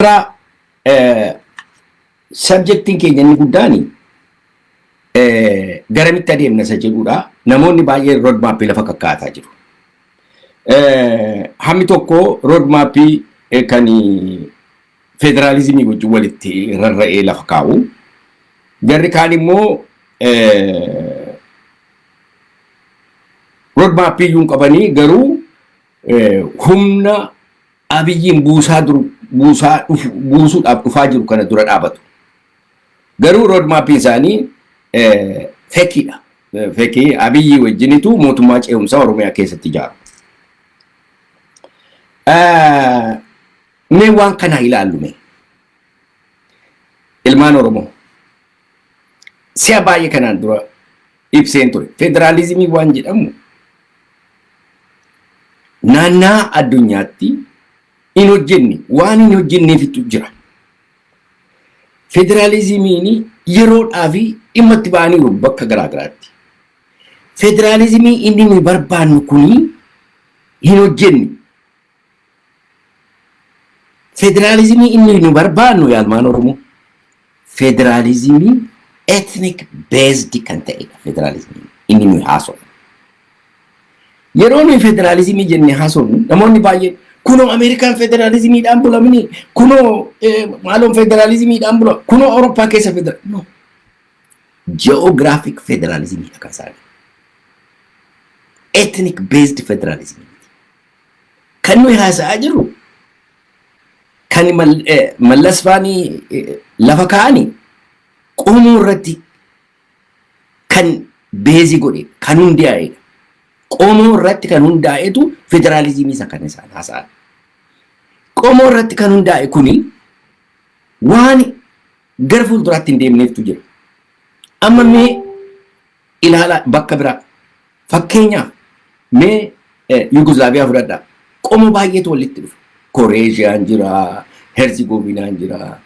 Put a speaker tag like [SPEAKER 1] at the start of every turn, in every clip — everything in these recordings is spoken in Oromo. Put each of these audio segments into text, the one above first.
[SPEAKER 1] Biraa subjectiin keenya inni guddaan garamitti adeemna isa jedhudha. Namoonni baay'een roadmapii lafa kakkaataa jiru. Hammi tokko roadmapii kan federaalizimii wajjin walitti rarra'ee lafa kaa'u. Jarri kaan immoo roadmapii iyyuu hin qabanii, garuu humna Abiyyiin buusaa dur buusaa dhufu buusuudhaaf dhufaa jiru kana dura dhaabatu. Garuu roadmapiin isaanii fakeiidha. Fakeii Abiyyii wajjinitu mootummaa ce'umsaa Oromiyaa keessatti ijaaru. Mee waan kana ilaallu mee. Ilmaan Oromoo. Si'a baay'ee kanaan dura ibseen ture. Federaalizimii waan jedhamu naannaa addunyaatti hin hojjenne, waan hin hojjenneefitu jira. Federaalizimiin yeroodhaa fi dhimma itti ba'aniiru bakka garaa garaatti. Federaalizimii inni nuyi barbaannu kuni hin hojjenne. Federaalizimii inni nu barbaannu, yaalmaan Oromoo, federaalizimii ethnic based kan ta'edha federaalizimii inni nuyi haasofnu. Yeroo nuyi federaalizimii jennee haasofnu, namoonni baay'een kunoo Ameerikaan federaalizimiidhaan bulamini, kunoo maaloon federaalizimiidhaan bula, kunoo Awurooppaa keessa federa, no. Geographic federalizimiidha kan isaanii. Ethnic based federalism. Kan nuyi haasa'aa jirru, kan Mallas faanii lafa kaa'anii, qomoo irratti kan base godhe, kan hundaa'edha. Qomoo irratti kan hundaa'etu federaalizimii isa kan isaan haasa'an. Qomoo irratti kan hundaa'e kuni waan gara fuulduraatti hin deemneeftu jira. Amma mee ilaala bakka biraa. Fakkeenyaaf mee Yugoslaaviyaa fudhadhaa. Qomoo baay'eetu walitti dhufe. Koreeshiyaan jira, Herzigovinaan jira,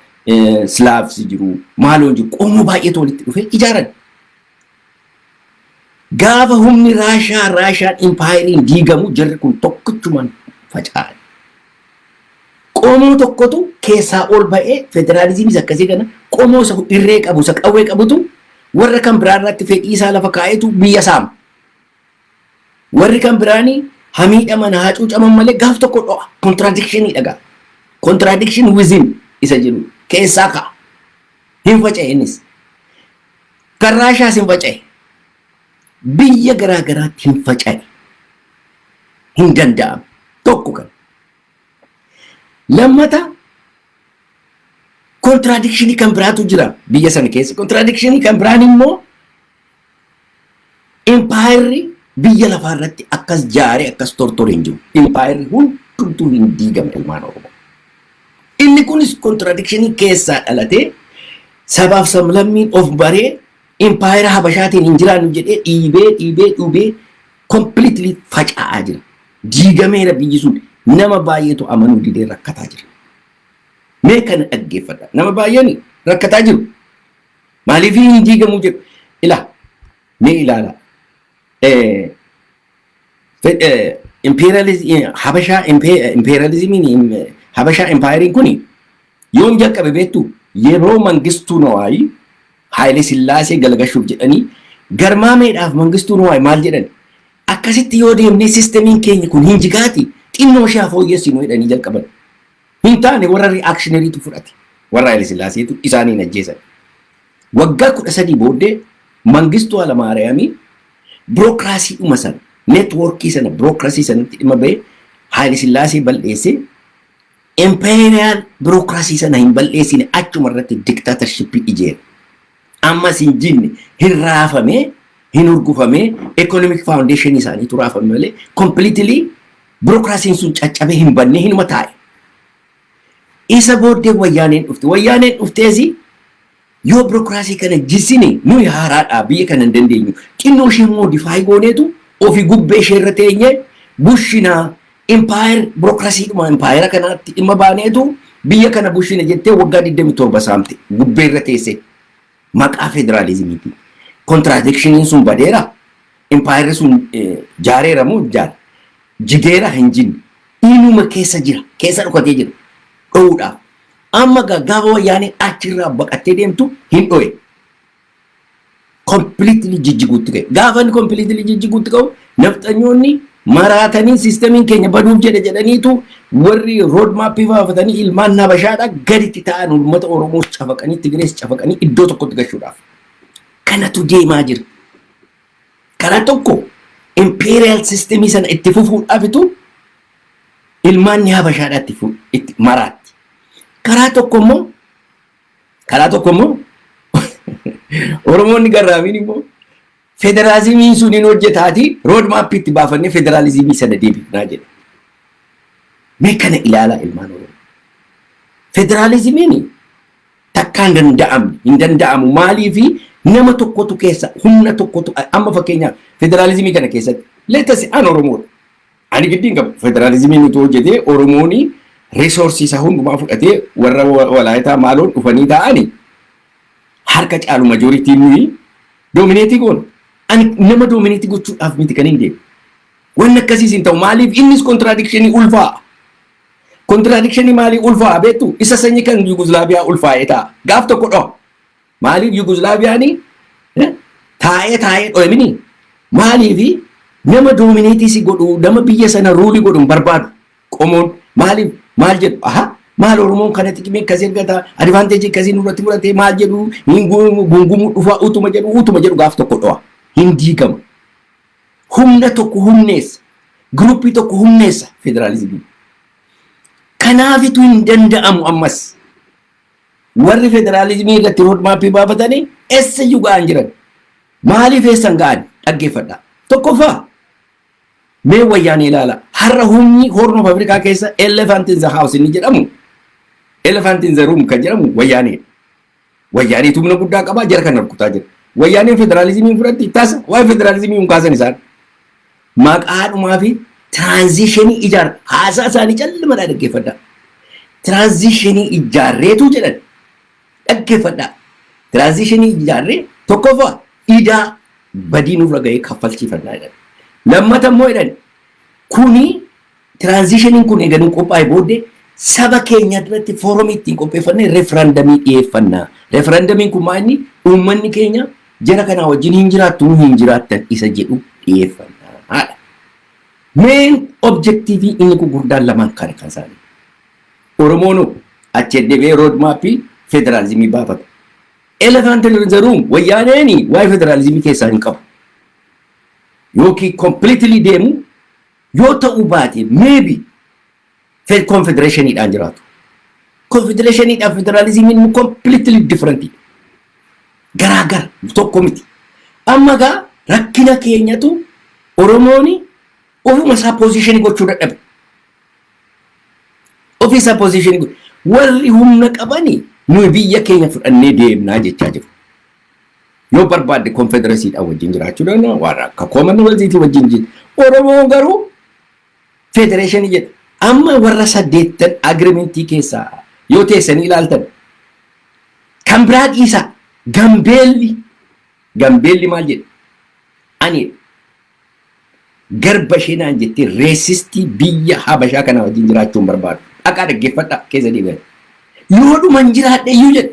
[SPEAKER 1] Slaavsi jiru, maaloon jiru. Qomoo baay'eetu walitti dhufe ijaaran. Gaafa humni Raashaa, Raashaan impaayeriin diigamu, jarri kun tokkichumaan faca'an. Qomoo tokkotu keessaa ol ba'ee federaalizimiis akkasii kana qomoo isa irree qabu, isa qawwee qabutu warra kan biraa irratti fedhii isaa lafa kaa'etu biyya saama. Warri kan biraanii hamiidhaman haa cuucaman malee gaaf tokko dho'a. Contradiction dhagaa. Contradiction within isa jiru keessaa ka'a. Hin faca'e innis. Kan Raashaas hin faca'e. Biyya garaa garaatti hin faca'e. Hin danda'amu. Tokko kan. Lammata, contradictionii kan biraatu jira biyya sana keessa. Contradictionii kan biraan immoo impaayerri biyya lafaa irratti akkas jaaree akkas tortore hin jiru. Impaayerri hundumtuu hin diigame, ilmaan Oromoo. Inni kunis contradictionii keessaa dhalatee sabaaf sablammiin of baree impaayera Habashaatiin hin jiraannu jedhee dhiibee dhiibee dhiibee completely faca'aa jira. Diigameera biyyi sun, nama baay'eetu amanuu didee rakkataa jira. Mee kana dhaggeeffadha. Nama baay'een rakkataa jiru. Maaliif hin diigamuu jedhu? Ilaa, mee ilaala. Habashaa imperializimiin, Habashaa impaayeriin kuni yoom jalqabe beektu? Yeroo Mangistuu Nawaayii Haayile Sillaasee galagashuuf jedhanii garmaameedhaaf Mangistuu Nawaayii maal jedhan? Akkasitti yoo deemnee systemiin keenya kun hin jigaati, xinnoo ishee haa fooyyessinu jedhanii jalqaban. Hin taane, warra reactionarytu fudhate. Warra Haayile Sillaaseetu isaaniin ajjeesan. Waggaa 13 booddee Mangistuu Hayilamaariyaamii birookiraasiidhuma sana, networkii sana, birookiraasii sanatti dhimma ba'ee Haayile Sillaasee bal'eessee imperial birookiraasii sana hin bal'eessine, achuma irratti dictatorshipii ijeera. Ammas hin jinne, hin raafamee, hin urgufamee, economic foundation isaaniitu raafame malee completely birookiraasiin sun caccabee hin banne, hinuma taa'e. Isa booddee Wayyaaneen dhufte. Wayyaaneen dhufteesi yoo birookiraasii kana jissine nuyi haaraadhaa biyya kana hin dandeenyu. Xinnoo ishee modify gooneetu ofii gubbee ishee irra teenye bushinaa, empire birookiraasiidhuma impaayera kanaatti dhimma baaneetu biyya kana bushina jettee waggaa 27 saamte gubbee irra teesse maqaa federaalizimiitiin. Contradictioniin sun badeera. Impaayerri sun jaareera moo jaare? Jigeera, hin jinne. Inuma keessa jira. Keessa dhokatee jira. Dho'uudhaaf. Amma gaafa Wayyaanee achirraa baqattee deemtu hin dho'e. Completely jijjiguutti ka'e. Gaafa inni completely jijjiguutti ka'u, nafxanyoonni maraatanii systemiin keenya baduuf jedhe jedhaniitu warri road mapii baafatanii ilmaan Habashaadhaa gaditti ta'an uummata Oromoos cafaqanii, Tigirees cafaqanii iddoo tokkotti gashuudhaaf. Kanatu deemaa jira. Karaa tokko imperial systemii sana itti fufuudhaafitu ilmaan Habashaadhaa itti maraatti. Karaa tokko immoo Oromoonni garraamiin immoo federaalizimiin sun hin hojjetaati, road mapii itti baafannee federaalizimii sana deebifnaa jedha. Mee kana ilaalaa, ilmaan Oromoo. Federaalizimiin takka hin danda'amne, hin danda'amu. Maaliifi? Nama tokkotu keessa, humna tokkotu. Amma fakkeenyaaf federaalizimii kana keessatti, let us, an Oromoodha. Ani giddiin qabu, federaalizimiin utuu hojjetee Oromooni resourceii isaa hundumaa fudhatee, warra Walaayitaa maaloon dhufanii taa'anii harka caalu majorityn nuyi dominate goona. Ani nama dominate gochuudhaaf miti kan hin deemu. Wanni akkasiis hin ta'u. Maaliif? Innis contradictionii ulfaa'a. Contradictionii maalii ulfaa'a beektu? Isa sanyii kan Yuguzlaaviyaa ulfaa'ee ta'a. Gaaf tokko dho'a. Maaliif? Yuguzlaaviyaanii taa'ee taa'ee dho'e mini. Maaliif? Nama dominate si godhu, nama biyya sana rule godhu hin barbaadu. Qomoon maaliif maal jedhu? Aha, maal Oromoon kana xiqimee akkasii argata, advantageii akkasii nurratti fudhatee maal jedhu, gungumuu dhufa utuma jedhu, utuma jedhu gaaf tokko dho'a. Hin diigama. Humna tokko humneessa. Groupii tokko humneessa federaalizimii. Kanaafitu hin danda'amu ammas. Warri federaalizimii irratti roadmapii baafatanii eessayyuu ga'an jiran. Maaliif eessan ga'an? Dhaggeeffadha. Tokkoffaa, mee Wayyaanee ilaala. Har'a humni Horn of Africa keessa elephant in the house inni jedhamu, elephant in the room kan jedhamu Wayyaaneedha. Wayyaaneetu humna guddaa qabaa, jara kana rukutaa jira. Wayyaaneen federaalizimii fudhatti tasa waa'ee federaalizimii hin kaasan isaan. Maqaadhumaa fi transitionii ijaar haasaa isaanii callimadhaa dhaggeeffadhaa. Transitionii ijaarreetu jedhan, dhaggeeffadhaa. Transitionii ijaarree tokkoffaa idaa badii nurra ga'ee kaffalchiifannaa jedhan. Lammata immoo jedhan, kuni transitioniin kun eega nu qophaa'e booddee saba keenya irratti forumii ittiin qopheeffannee referendumii dhiyeeffannaa. Referendumiin kun maal? Inni uummanni keenya jara kanaa wajjin hin jiraattu, hin jiraattan isa jedhu dhiyeeffannaa. Main objectiveii inni gurguddaan lamaan kana kan isaanii. Oromoon achi deebi'ee road mapii federaalizimii baafata. Elephant in the room, Wayyaaneen waa'ee federaalizimii keessaa hin qabu. Yookiin completely deemu yoo ta'uu baate, maybe confederationiidhaan jiraatu. Confederationiidhaan federaalizimiin completely different. Garaagara, tokko miti. Amma gaa rakkina keenyatu Oromooni ofuma isaa positionii gochuu dadhabe. Ofii isaa positionii gochuu. Warri humna qabani nuyi biyya keenya fudhannee deemnaa jechaa jiru. Yoo barbaadde confederacydhaan wajjin jiraachuu danda'a, warra akka commonwealthiitii wajjin jiru. Oromoon garuu federationii jedha. Amma warra saddeettan agreementii keessaa yoo teessanii ilaaltan, kan biraa dhiisaa, Gambeelli maal jedhe? Ani garba ishee naan jettee racistii biyya Habashaa kana wajjin jiraachuu hin barbaadu. Dhaqaa dhaggeeffadhaa keessa deebi'an. Yoo dhuman jiraadhe iyyuu jedhe,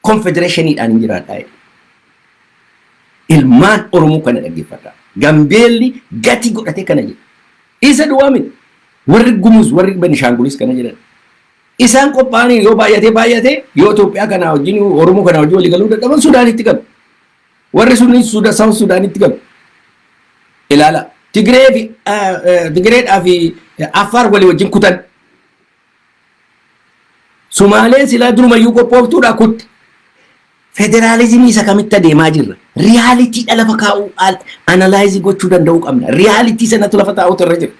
[SPEAKER 1] confederationiidhaan hin jiraadhaa jedhe. Ilmaan Oromoo, kana dhaggeeffadhaa. Gambeelli gati godhatee kana jedhe. Isa duwwaa miti. Warri Gumuz, warri Benishaangulis kana jedhan. Isaan qophaa'anii yoo baay'atee baay'atee, yoo Itoophiyaa kanaa wajjin, Oromoo kanaa wajjin walii galuu dadhaban, Sudaanitti galu. Warri sunni Suda South Sudaanitti galu. Ilaala. Tigree fi Tigreedhaa fi Affaar walii wajjin kutan. Sumaaleen silaa durumayyuu qophooftuudha kutte. Federaalizimii isa kamitti adeemaa jirra? Reality lafa kaa'uu, analyze gochuu danda'uu qabna. Reality sanatu lafa taa'utu irra jira.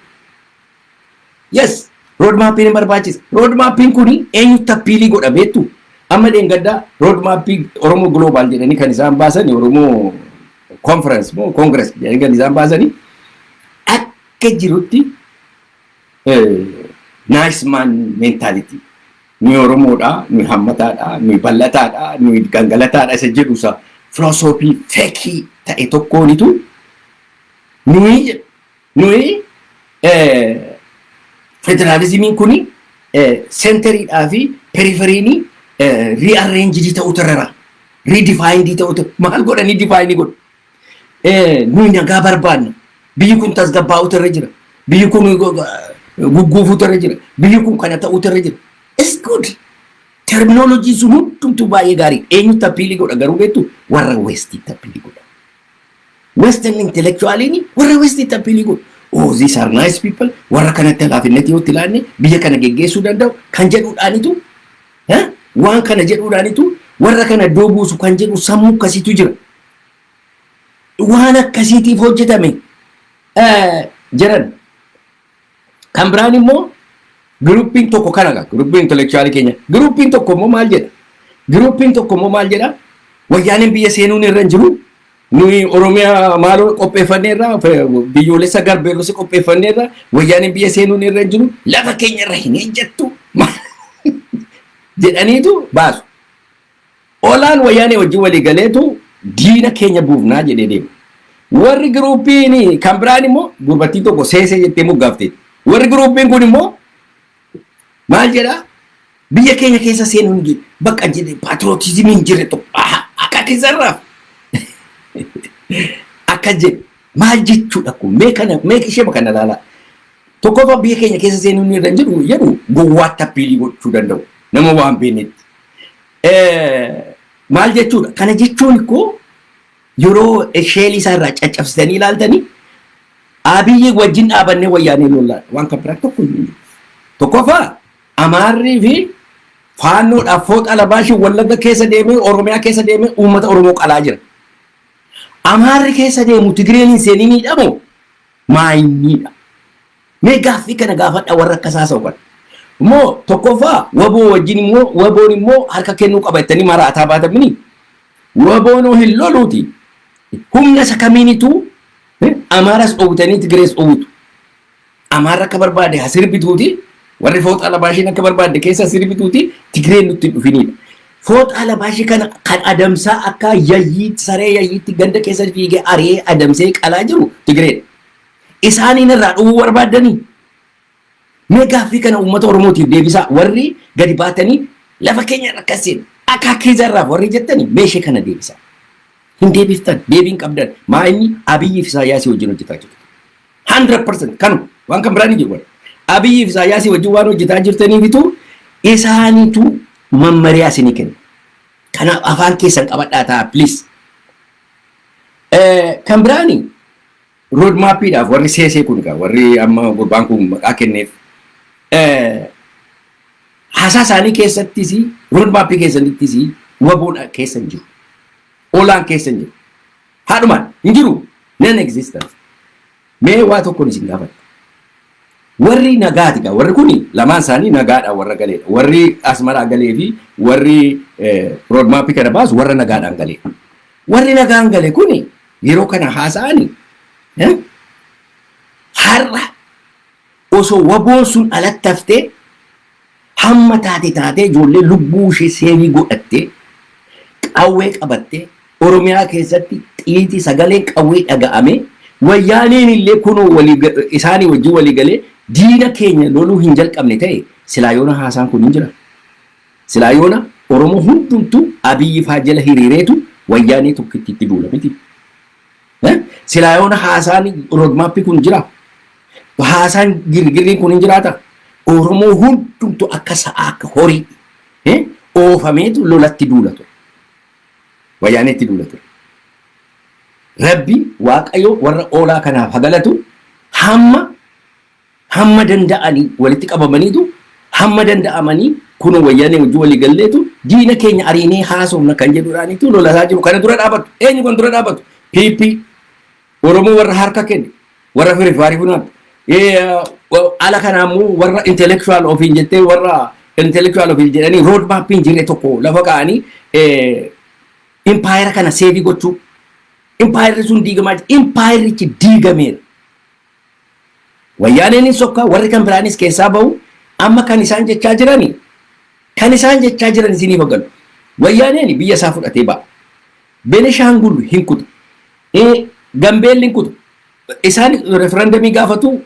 [SPEAKER 1] Yes, road mapiin hin barbaachisa. Road mapiin kuni eenyutti appeal godha beektu? Amma dheengaddaa road mapii Oromoo Global jedhanii kan isaan baasanii, Oromoo Conference moo Congress jedhanii kan isaan baasanii, akka jirutti nice man mentality. Nuyi Oromoodha, nuyi hammataadha, nuyi bal'ataadha, nuyi gangalataadha isa jedhu, isa philosophy fake ta'e tokkoonitu nuyi federaalizimiin kuni Centeriidhaa fi peripheryiin rearranged ta'utu irra, redefined ta'utu. Maal godhanii define godhu? Nuyi nagaa barbaanna. Biyyi kun tasgabbaa'utu irra jira. Biyyi kun gugguufuutu irra jira. Biyyi kun kana ta'utu irra jira. It's good. Terminologyn sun hundumtuu baay'ee gaarii. Eenyutti appeal godha garuu beektu? Warra Westiitti appeal godha. Western intellectualiin warra Westiitti appeal godha. "Oh, these are nice people." Warra kanatti laafinnatti yoo itti ilaanne biyya kana geggeessuu danda'u kan jedhuudhaanitu, waan kana jedhuudhaanitu warra kana iddoo buusu kan jedhu sammuu akkasiitu jira. Waan akkasiitiif hojjetame jiran. Kan biraan immoo groupiin tokko kana gaa groupiin intellectualii keenya. Groupiin tokko immoo maal jedha? Groupiin tokko immoo maal jedha? Wayyaaneen biyya seenuun irra hin jiru. Nuyi Oromiyaa maaloo qopheeffanneerra, biyyoolessa garbeellosa qopheeffanneerra, wayyaaneen biyya seenuun irra hin jiru, lafa keenya irra hin ejjettu jedhaniitu baasu. Olaan wayyaanee wajjin walii galeetu diina keenya buufnaa jedhee deema. Warri groupiin kan biraan immoo gurbattiin tokko seesee jettee moggaafte. Warri groupiin kun immoo maal jedhaa? Biyya keenya keessa seenuun hin jiru. Bakka jedhe patriotismii hin jirre tokko akka keessarraaf. Akka jedhe maal jechuudha kun? Mee kana, mee ishee kana ilaalaa. Tokkoffaa, biyya keenya keessa seenuun irra hin jiru jedhu gowwaatti appeal gochuu danda'u nama waan beeknetti. Maal jechuudha? Kana jechuun koo yeroo shell isaa irraa caccabsitanii ilaaltanii Abiyyi wajjin dhaabannee wayyaanee lollaa waan kan biraa tokko hin jiru. Tokkoffaa, Amaarrii fi faannoodhaaf fooxa labaashii Wallagga keessa deemee, Oromiyaa keessa deemee uummata Oromoo qalaa jira. Amaarri keessa deemu Tigireen hin seeniniidha moo maayiniidha? Mee gaaffii kana gaafadha warra akkas haasa'u kana. Immoo tokkoffaa, waboo wajjin immoo waboon immoo harka kennuu qaba jettanii maraataa baatamini. Waboonoo hin loluuti. Humna isa kamiinitu Amaaras dhoowwitanii Tigirees dhoowwitu? Amaarra akka barbaade hasirbituuti, warri fooxaa labaashiin akka barbaade keessa sirbituuti, Tigireen nutti hin dhufinidha. Fooxaa labaashii kana kan adamsaa akka yayyiitti, saree yayyiitti ganda keessa fiigee ari'ee adamsee qalaa jiru Tigireedha. Isaaniin irraa dhowwuu barbaaddanii? Mee gaaffii kana uummata Oromootiif deebisaa. Warri gadi baatanii lafa keenya irra akkas seenu akka keezarraaf warri jettanii, meeshee kana deebisaa. Hin deebiftan, deebiin qabdan. Maa inni Abiyyi fi Isaayyaasii wajjin hojjetaa jiru. 100% kanu waan kan biraan hin jiru. Abiyyi fi Isaayyaasii wajjin waan hojjetaa jirtaniifitu isaanitu mammariyaa isinii kenna. Kanaaf afaan keessan qabadhaa ta'a, please. Kan biraani roadmapiidhaaf warri seesee kun egaa warri amma gurbaan kun maqaa kenneef haasaa isaanii keessattis roadmapii keessattis waboon keessa hin jiru. Olaan keessa hin jiru. Haadhumaan hin jiru. Non existent. Mee waa tokkoon isin gaafadha. Warri nagaati gaa warri kuni lamaan isaanii nagaadhaan warra galeedha. Warri Asmaraa galee fi warri roadmapii kana baasu warra nagaadhaan galeedha. Warri nagaan gale kuni yeroo kana haasa'ani har'a osoo waboon sun alatti haftee hamma taate taatee ijoollee lubbuu ishee save godhattee qawwee qabattee Oromiyaa keessatti xiitii sagaleen qawwee dhaga'ame, wayyaaneen illee kunoo walii isaanii wajjin walii galee diina keenya loluu hin jalqabne ta'e, silaa yoona haasaan kun hin jira. Silaa yoona Oromoo hundumtuu Abiyyi faa jala hiriireetu wayyaanee tokkitti itti duula miti. Silaa yoona haasaan roadmapii kun jira. Haasaan girgirriin kun hin jiraata. Oromoo hundumtuu akka sa'aa, akka horii oofameetu lolatti duula ture. Wayyaaneetti duula ture. Rabbi Waaqayyo warra oolaa kanaaf hagalatu. Hamma danda'anii walitti qabamaniitu, hamma danda'amanii kunoo wayyaanee wajjin walii galleetu diina keenya ariinee haasofna kan jedhuudhaanitu lolataa jiru. Kana dura dhaabatu eenyu? Kan dura dhaabatu PP, Oromoo warra harka kenne, warra firifaarii funaatu. Ala kanaa immoo warra intellectual ofiin jettee, warra intellectual ofiin jedhanii road mapiin jirre tokko lafa kaa'anii impaayera kana save gochuu. Impaayerri sun diigamaa jira. Impaayerichi diigameera. Wayyaaneen hin sokkaa, warri kan biraanis keessaa bahu. Amma kan isaan jechaa jirani, kan isaan jechaa jiran isiniif galu. Wayyaaneen biyya isaa fudhatee ba'a. Benishaangul hin kutu. Gambeelli hin kutu. Isaan referendumii gaafatu,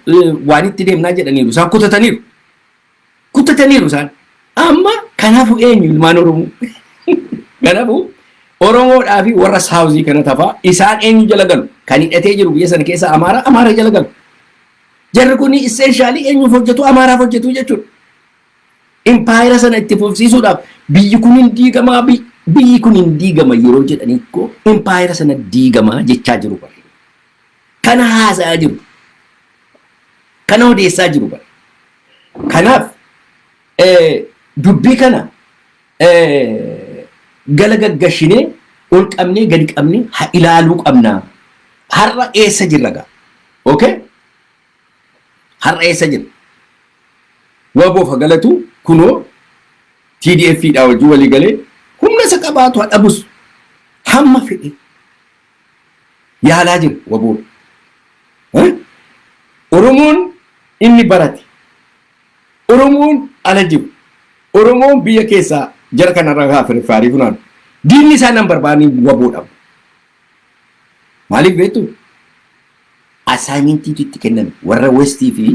[SPEAKER 1] waan itti deemnaa jedhaniiru. Isaan kutataniiru. Kutataniiru isaan. Amma kanaafuu eenyu ilmaan Oromoo? Kanaafuu Oromoodhaa fi warra Southii kana tafaa isaan eenyu jala galu? Kan hidhatee jiru biyya sana keessa Amaara, Amaara jala galu. Jarri kun essentially eenyuuf hojjetu? Amaaraaf hojjetu jechuudha. Impaayera sana itti fufsiisuudhaaf biyyi kun hin diigamaa, biyyi kun hin diigama yeroo jedhanii koo impaayera sana diigamaa jechaa jiru bara. Kana haasa'aa jiru. Kana odeessaa jiru bara. Kanaaf dubbii kana gala gaggashinee ol qabnee gadi qabnee haa ilaaluu qabna. Har'a eessa jirra gaa? Okay? Har'a eessa jirra? WBOf galatu kunoo TDF dhaa wajjin walii galee humna isa qabaatu haa dhabus hamma fedhe yaalaa jira WBOn. Oromoon inni barate, Oromoon ala jiru, Oromoon biyya keessaa jara kanarraa haa firfaarii funaanu. Diinni isaa nan barbaadni WBO dhabu. Maaliif beektu? Assignmentiitu itti kenname. Warra Westii fi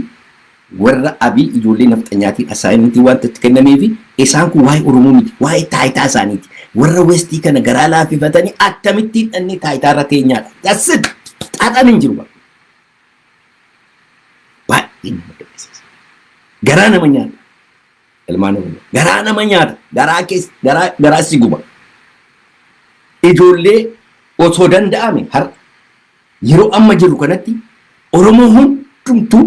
[SPEAKER 1] warra Abii ijoollee nafxanyaatiin assignmentii wanta itti kennameefi isaan kun waa'ee Oromoo miti, waa'ee taayitaa isaaniiti. Warra Westii kana garaa laaffifatanii akkamittiin dhannee taayitaa irra teenyaadha. That's it. Xaxaan hin jiru. Baay'ee nama gaddisiisa. Garaa nama nyaata. Ilmaan Oromoo. Garaa nama nyaata. Garaa keessa garaa garaa si guba. Ijoollee osoo danda'ame har'a yeroo amma jiru kanatti Oromoo hundumtuu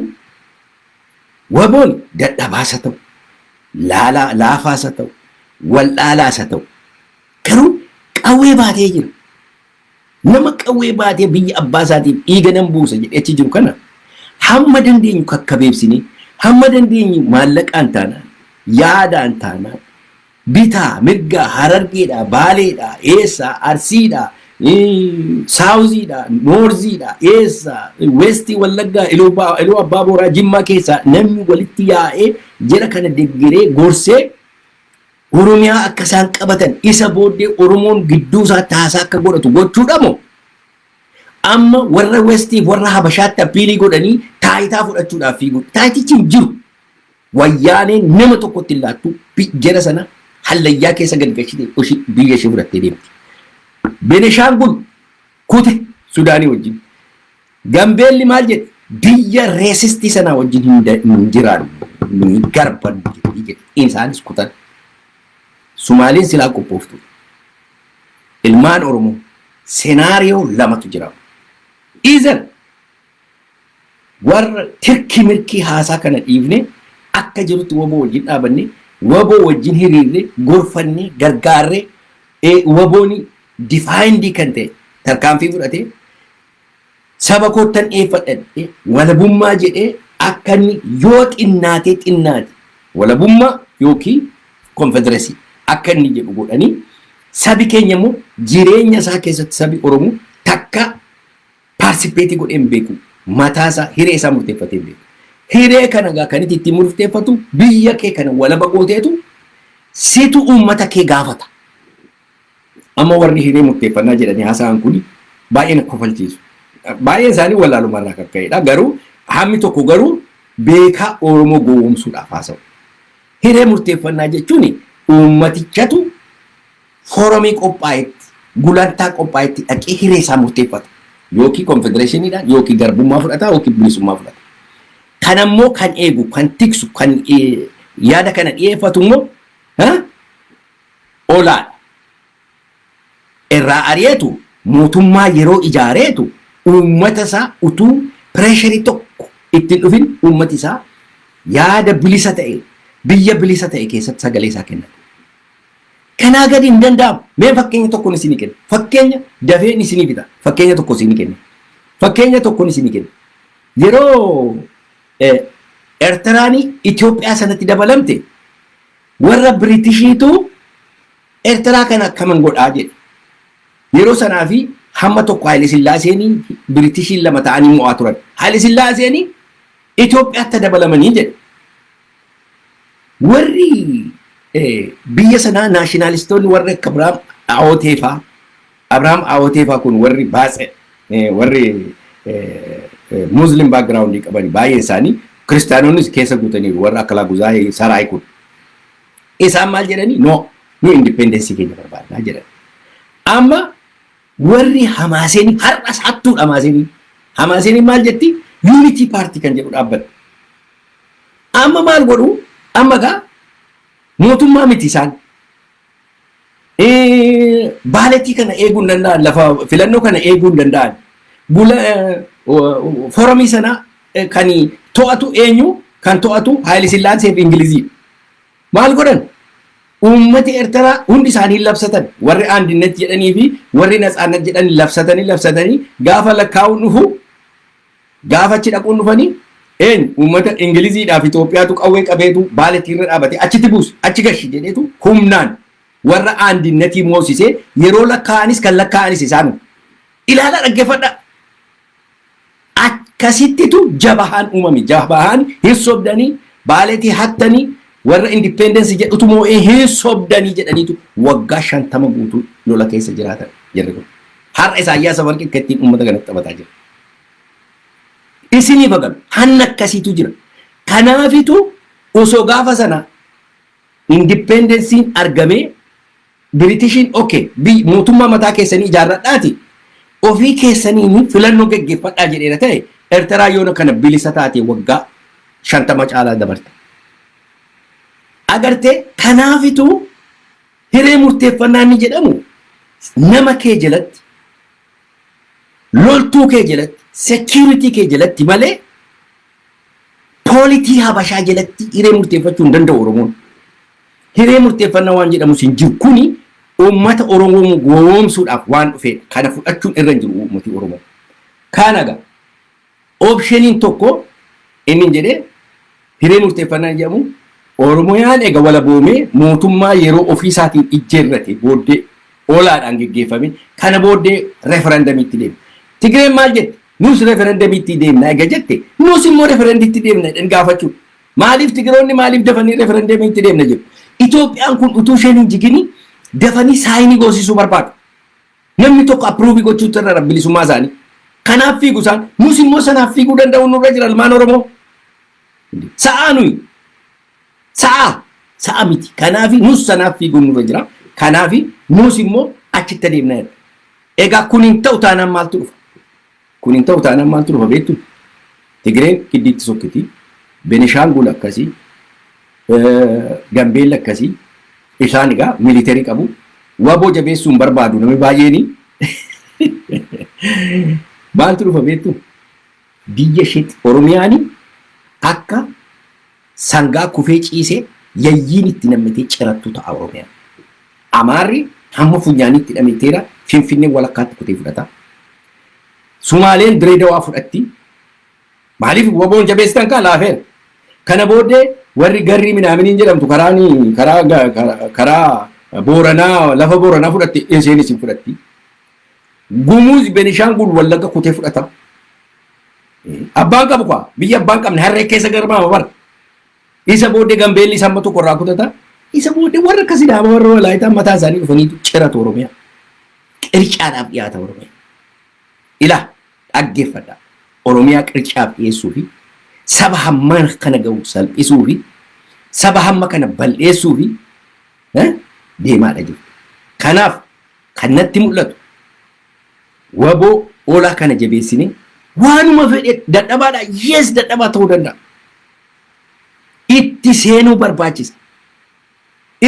[SPEAKER 1] WBOn dadhabaas haa ta'u, laalaa laafaas haa ta'u, waldhaalaas haa ta'u, garuu qawwee baatee jira. Nama qawwee baatee biyya abbaa isaatiif dhiiga nan buusa jedhee achi jiru kana hamma dandeenyu kakkabeebsinee, hamma dandeenyu maallaqaan taanaan, yaadaan taanaan, bitaa, mirgaa, Harargeedhaa, Baaleedhaa, eessaa, Arsiidhaa, Southiidhaa, Northiidhaa, eessaa, Westii Wallaggaa, Iluu Abbaa Booraa, Jimmaa keessaa namni walitti yaa'ee jara kana deggeree gorsee Oromiyaa akka isaan qabatan, isa booddee Oromoon gidduu isaatti haasaa akka godhatu gochuudha moo amma warra Westiif warra Habashaatti appealii godhanii taayitaa fudhachuudhaaf fiigu? Taayitichi hin jiru. Wayyaaneen nama tokkotti hin laattu, jara sana hallayyaa keessa gad gashite biyya ishee fudhattee deemti. Beneshaangul kute Sudaanii wajjin. Gambeelli maal jedhe? Biyya racistii sanaa wajjin hin jiraannu, nuyi garba nu jedhanii jedhe. Isaanis kutan. Sumaaliin silaa qophooftu. Ilmaan Oromoo, scenario lamatu jira. Either warra tirkii mirkii haasaa kana dhiifne akka jirutti WBO wajjin dhaabanne, WBO wajjin hiriirre, gorfanne, gargaarre, WBOn defined kan ta'e tarkaanfii fudhate saba koottan dhiyeeffadha walabummaa jedhee akka inni yoo xinnaatee xinnaate walabummaa yookiin confederacy akka inni jedhu godhanii, sabi keenya immoo jireenya isaa keessatti sabi Oromoo takka participate godhee hin beeku. Mataa isaa hiree isaa murteeffatee hin beeku. Hiree kana gaa kan itti murteeffatu biyya kee kana walaba gooteetu situ uummata kee gaafata. Amma warri hiree murteeffannaa jedhanii haasa'an kun baay'ee na kofalchiisu. Baay'een isaanii wallaalumarraa kan ka'edha. Garuu hammi tokko garuu beekaa Oromoo gowwoomsuudhaaf haasa'u. Hiree murteeffannaa jechuun uummatichatu forumii qophaa'etti, gulantaa qophaa'etti dhaqee hiree isaa murteeffata. Yookiin confederationiidhaan yookiin garbummaa fudhata yookiin bilisummaa fudhata. Kanammoo kan eegu, kan tiksu, kan yaada kana dhiyeeffatu immoo olaadha. Irraa ari'eetu mootummaa yeroo ijaareetu uummata isaa utuu pressurii tokko ittiin dhufin uummati isaa yaada bilisa ta'e biyya bilisa ta'e keessatti sagalee isaa kennata. Kanaa gadi hin danda'amu. Mee fakkeenya tokkoon isinii kenna. Fakkeenya dafeen isinii fida. Fakkeenya tokko isinii kenna. Fakkeenya tokkoon isinii kenna. Yeroo Eertiraan Itoophiyaa sanatti dabalamte warra Biritishiitu Eertiraa kana akkaman godhaa jedhe. Yeroo sanaa fi hamma tokko Haile Sillaaseen Biritishiin lama ta'anii mo'aa turan. Haile Sillaaseen Itoophiyaatti dabalamanii jedhe. Warri biyya sanaa nationalistoonni warri akka Abiraam Awootee fa'aa, Abiraam Awootee fa'aa kun warri baatse, warri Muslim background qaban baay'een isaanii Kiristaanonnis keessa guutaniiru warra akka Laguzaa Saraay kun. Isaan maal jedhanii? No, nu independence keenya barbaadnaa jedhan. Amma warri Hamaaseenii har'as hattuudha Hamaaseenii. Hamaaseenii maal jetti? Unity Party kan jedhu dhaabbate. Amma maal godhu? Amma gaa mootummaa miti isaan. Ballot kana eeguu hin danda'an, lafa filannoo kana eeguu hin danda'an. Bula forumii sana kan to'atu eenyu? Kan to'atu Haayile Sillaasee fi Ingilizii. Maal godhan? Uummati Eertiraa hundi isaanii labsatan. Warri አንድነት jedhanii fi warri ነጻነት jedhan labsatanii labsatanii gaafa lakkaa'uun dhufu, gaafa achi dhaquun dhufanii, eenyu? Uummata Ingiliziidhaaf Itoophiyaatu qawwee qabeetu ballot irra dhaabatee achitti buusu, achi gashi jedheetu humnaan warra አንድነት moosisee yeroo lakkaa'anis kan lakkaa'anis isaanu. Ilaala, dhaggeeffadha. Akkasittitu jabahaan uumame. Jabahaan hin sobdanii, ballot hattanii, warra independence jedhutu moo'ee, hin sobdanii jedhaniitu waggaa 50 guutuu lola keessa jiraatan jarri kun. Har'a Isaayyaas Afawarqii akka ittiin uummata kanatti taphataa jira. Isinii bagalu hanna akkasiitu jira. Kanaafitu osoo gaafa sana independenceiin argamee, Biritishiin okay, mootummaa mataa keessanii ijaarradhaati ofii keessaniin filannoo geggeeffadhaa jedheera ta'e, Eertiraa yoona kana bilisa taate waggaa 50 caalaa dabarte. Agartee, kanaafitu hiree murteeffannaa inni jedhamu nama kee jalatti, loltuu kee jalatti, security kee jalatti malee polity Habashaa jalatti hiree murteeffachuu hin danda'u Oromoon. Hiree murteeffannaa waan jedhamus hin jiru. Kuni uummata Oromoo gowwoomsuudhaaf waan dhufedha. Kana fudhachuun irra hin jiru uummati Oromoo. Kana egaa optioniin tokko inni jedhee hiree murteeffannaa jedhamu, Oromiyaan egaa walaboomee mootummaa yeroo ofii isaatiin ijjeerrate booddee olaadhaan geggeeffame kana booddee referendumiitti deema. Tigreen maal jette? Nus referendumiitti deemna egaa jette, nus immoo referendumiitti deemna jedhan gaafachuu. Maaliif Tigiroonni maaliif dafanii referendumiitti deemna jedhu? Itoophiyaan kun utuu isheen hin jigini dafanii sign goosisuu barbaadu. Namni tokko approve gochuutu irra bilisummaa isaanii. Kanaaf fiigu isaan, nus immoo sanaaf fiiguu danda'u nurra jira ilmaan Oromoo. Sa'aa nuyi. Sa'a. Sa'a miti. Kanaaf nus sanaaf fiiguun nurra jira. Kanaaf nus immoo achitti adeemna jedha. Egaa kun hin ta'u taanaan maaltu dhufa? Kun hin ta'u taanaan maaltu dhufa beektu? Tigreen giddiitti sokkiti. Benishaangul akkasii. Gambeelli akkasii. Isaan egaa military qabu. Waboo jabeessuun barbaadu namni baay'eeni. Maaltu dhufa beektu? Biyya isheetti Oromiyaani akka sangaa kufee ciisee yayyiin itti nammitee cirattu ta'a Oromiyaan. Amaarri hamma funyaaniitti hidhameteera, Finfinnee walakkaatti kutee fudhata. Sumaaleen Direedawaa fudhatti. Maaliif waboon jabeessitan kaa laafeera. Kana booddee warri garrii minaaminiin jedhamtu karaan karaa karaa Booranaa, lafa Booranaa fudhatte, isheenis hin fudhatti. Gumuuz Benishaangul Wallagga kutee fudhata. Abbaan qabu kaa biyya abbaan qabne harree keessa garmaama bara. Isa booddee Gambeelli isa amma tokko irraa kutata. Isa booddee warra akka Sidaama, warra Walaayitaa mataa isaanii dhufaniitu ciratu Oromiyaa. Qircaadhaaf dhiyaata Oromiyaa. Ilaa, dhaggeeffadha. Oromiyaa qircaaf dhiyeessuu fi saba hamma kana gahu salphisuu fi saba hamma kana bal'eessuu fi deemaadha jirtu. Kanaaf kan natti mul'atu waboo olaa kana jabeessine waanuma fedhe dadhabaadha. Yes, dadhabaa ta'uu danda'a. Itti seenuu barbaachisa.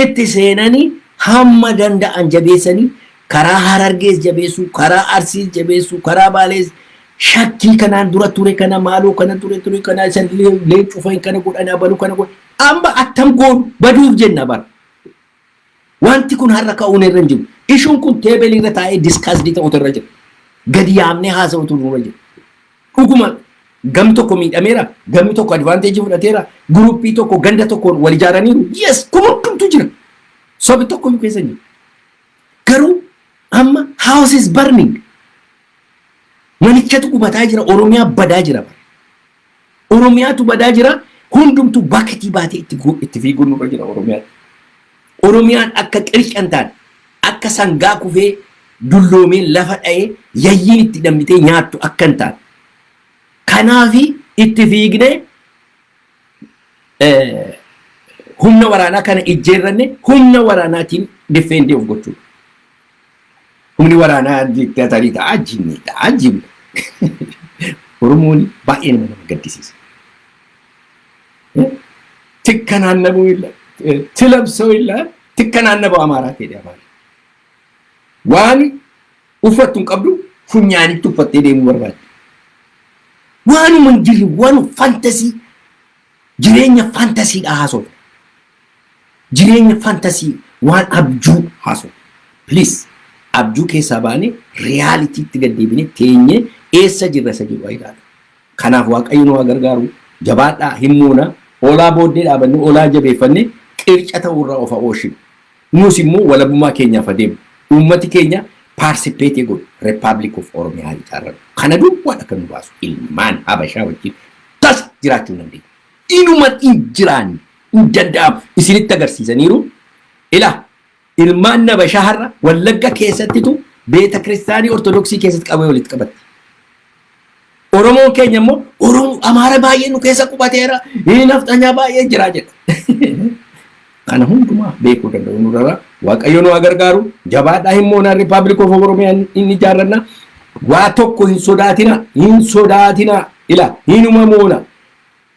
[SPEAKER 1] Itti seenanii hamma danda'an jabeessanii karaa Harargees jabeessuu, karaa Arsiis jabeessuu, karaa Baalees shakkii kanaan dura ture kana, maaloo kana ture ture kana, isa leencuu fa'i kana godhan, abaluu kana godhan. Amma attam goonu, baduuf jenna bara. Wanti kun har'a ka'uun irra hin jiru. Issueun kun table irra taa'ee discussed ta'utu irra jira. Gadi yaamnee haasa'utu nurra jira. Dhuguma gamni tokko miidhameera, gamni tokko advantage fudhateera, group tokko ganda tokkoon wal ijaaraniiru. Yes, kun hundumtu jira. Sobi tokko iyyuu keessa hin jiru. Garuu amma house is burning. Manichatu gubataa jira, Oromiyaa badaa jira. Oromiyaatu badaa jira. Hundumtu bucket baatee itti fiiguun nurra jira Oromiyaatti. Oromiyaan akka qircan taane, akka sangaa kufee dulloomee lafa dha'ee yayyiin itti dhammitee nyaattu akka hin taane. Kanaafi itti fiignee Humna waraanaa kana ijjeerranne humna waraanaatiin defend of gochuudha. Humni waraanaa diktaatarii ta'a, jinni ta'a, jibna. Oromoon baay'ee nama gaddisiisa. ትከናነበው የለ ትለብሰው የለ ትከናነበው አማራ ta'e afaan. Waan uffattu hin qabdu, funyaanitti uffattee deemuu barbaaddi. Waanuma hin jirre, waan fantasy, jireenya fantasydha haasofna. Jireenya fantasy, waan abjuu haasofna. Please, abjuu keessaa baanee realitytti gad deebinee teenyee eessa jirra isa jedhu ilaala. Kanaaf Waaqayyo nu haa gargaaru. Jabaadhaa, himmoona olaa booddee dhaabannee olaa jabeeffannee qirca ta'urraa of oolchinu. Nus immoo walabummaa keenyaaf adeemu. Uummati keenya participate godhu, Republic of Oromiyaa ijaarrannu. Kana duwwaadha kan nu baasu. Ilmaan Habashaa wajjin tasa jiraachuu hin dandeenyu. Inuma hin jiraanne, hin danda'amu. Isinitti agarsiisaniiru. Ilaa, ilmaan Habashaa har'a Wallagga keessattitu beeta kiristaanii Ortodoksii keessatti qabee walitti qabatti. Oromoon keenya immoo Oromoo Amaara baay'ee nu keessa qubateera, nafxanyaa baay'ee jira jedha. Kana hundumaa beekuu danda'u nurra. Waaqayyo nu haa gargaaru. Jabaadhaa, himmoonaa, Republic of Oromiyaa inni ijaarranna. Waa tokko hin sodaatina, hin sodaatina, ila hinuma moona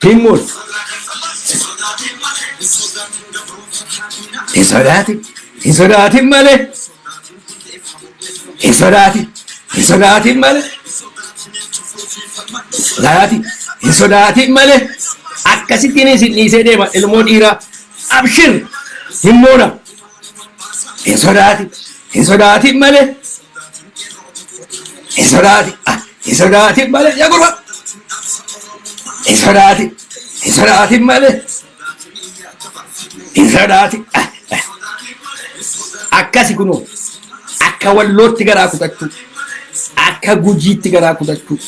[SPEAKER 1] himmoon. Hin sodaatin, hin sodaatin malee, hin sodaatin, hin sodaatin malee, sodaatin, hin sodaatin malee. Akkasittiin isin dhiisee deema ilmoo dhiiraa. Abshir, himmoona. Hin sodaatin, hin sodaatin malee, hin sodaatin, hin sodaatin malee, yaa gurba, hin sodaatin, hin sodaatin malee, hin sodaatin. Akkasi kunoo, akka Wallootti garaa kutachuu, akka Gujiitti garaa kutachuu,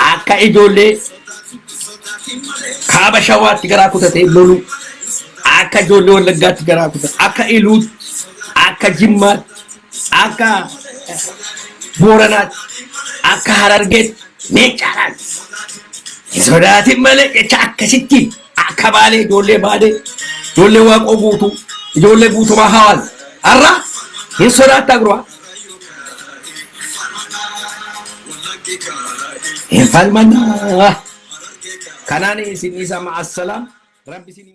[SPEAKER 1] akka ijoollee kaaba Shawaatti garaa kutatee loluu, akka ijoollee Wallaggaatti garaa kutatu, akka Iluutti, akka Jimmaatti, akka Booranaatti, akka Harargeetti meecaadhaan hin sodaatin malee jecha akkasittiin, akka Baalee, ijoollee Baalee, ijoollee Waaqoo Guutuu, ijoollee Guutumaa Hawaas har'a hin sodaattaa gurbaa. Hin falmannaa. Kanaan isin isa ma'assalaam. Rabbi isin.